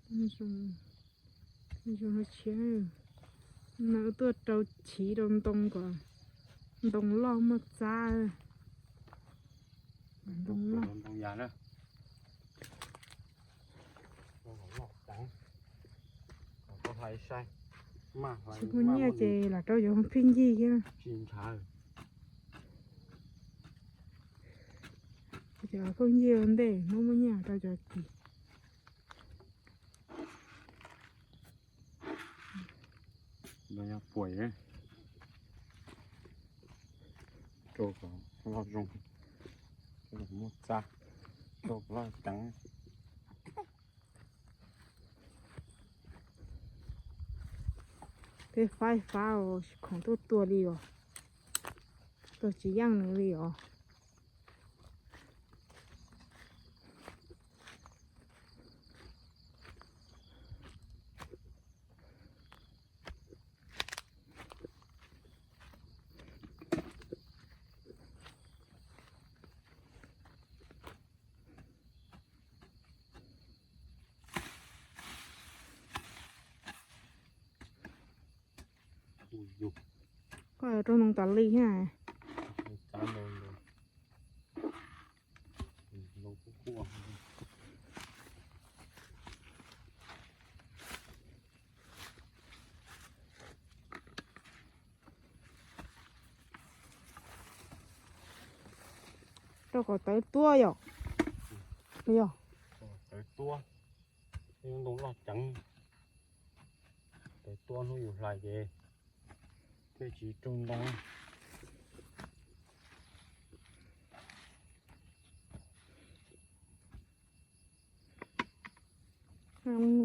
Zoo, zoo tshiab. No tuaj rau chiv rau ntoo kom ntoo loj muaj txab. Ntoo loj. Tsis muaj nyiaj ces lam rau cov pheej yig thiab. Cov pheej yig ua ntej muaj muaj nyiaj rau cov kis. Los yog puas rau kom loj zoo, muaj txab, rau kom loj ceev. Tej faib fab os, khoom tuaj tua li os, tua tsis yeej nws li os. Koj rau ntoo tas li thiab. Rau kom tawv tuab yom. Yog tawv tuab, ntoo loj ceev, tawv tuab hnub yus hlais ces thiaj tsis raug ntoo.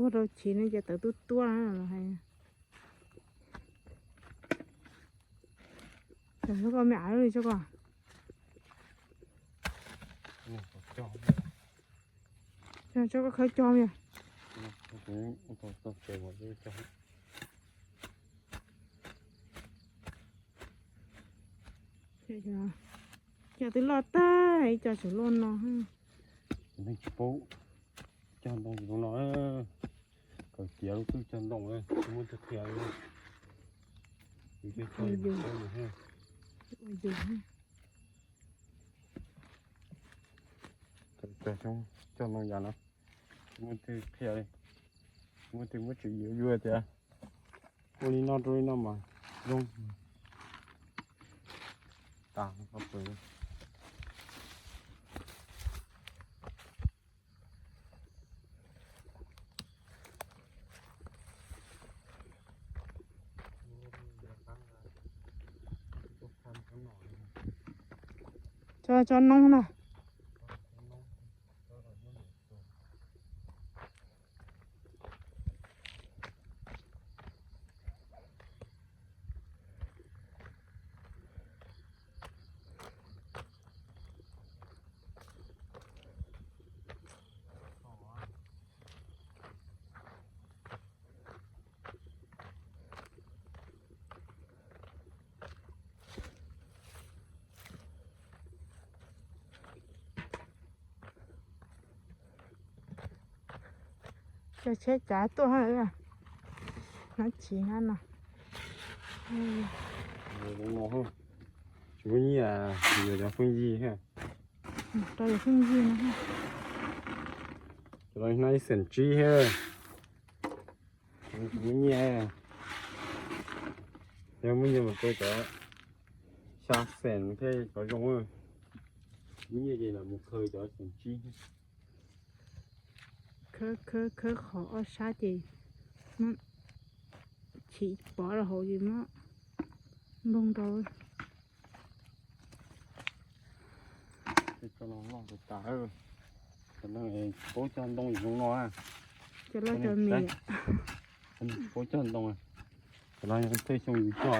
Ua rau chiv no ces tawv tuab tuab los hais. Txog koj me av li txog koj. Txog koj khawb cog yog. Cov twb loj tag, ib co tseem loj no. Tsis paub cog ntoo zoo no, kawm tiav lub twg cog ntoo, tsis muaj twg qhia li. Cog ntoo yam no, tsis muaj twg qhia li, tsis muaj twg muab tswv yim yuav tias ua li no rau li no mas zoo. Tas. Tso, tso noob na. Cov tsheb cav tuaj ha, hnab chiv hnab no. Tsis muaj nyiaj, yuav cov pheej yig ha. Rau cov pheej yig no. Cov no hnab ib xees tsib ha. Tsis muaj nyiaj, yog muaj nyiaj mas rau cov xya xees thiaj cov zoo. Tsis muaj nyiaj ces lam mus khaws cov xees tsib. Khawb, khawb, khawb qhov ob sab ces muab chiv pov rau hauv ces muab npog rau. Cov no loj tas tas, cov no paub cog ntoo zoo no. Cov loj cog mis. Paub cog ntoo, cov no yog tej xyoo yus cog,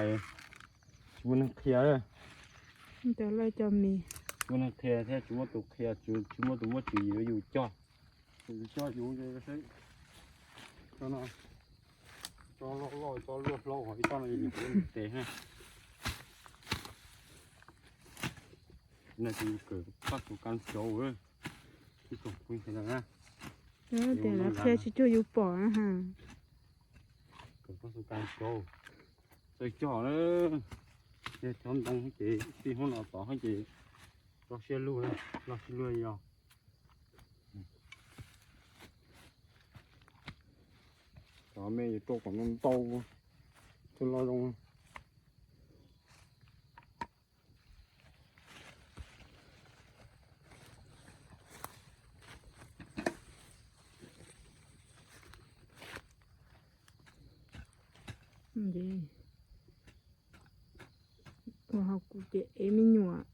tsis muaj neeg qhia. Cov loj cog mis. Tsis muaj neeg qhia thiab tsis muaj tus qhia, tsis muaj tus muab tswv yim yus cog. Yus cog yus, cov no, cov loj loj, cov luaj hlau, ho ib co no yus tes ha. No ces yus kawm paj tus kab xyauv, ib tsoom phooj ywg na. Tias lawv qhia tsis cuag yus pom na ha. Txawj cog na, yog cog ntoo ces tij hub no tod ces tso siab lug, loj siab lug yog. Cov me yuav rau kom ntau ntau, thiaj loj zoo. Ua hauv kuv ces ev me nyuam,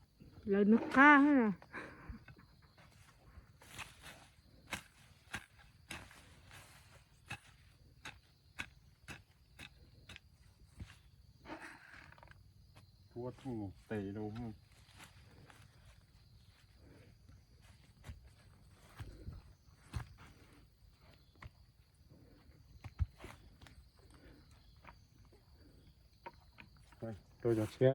lawv nws qab na. Ua txuj tes rau. Rau cov tshiab.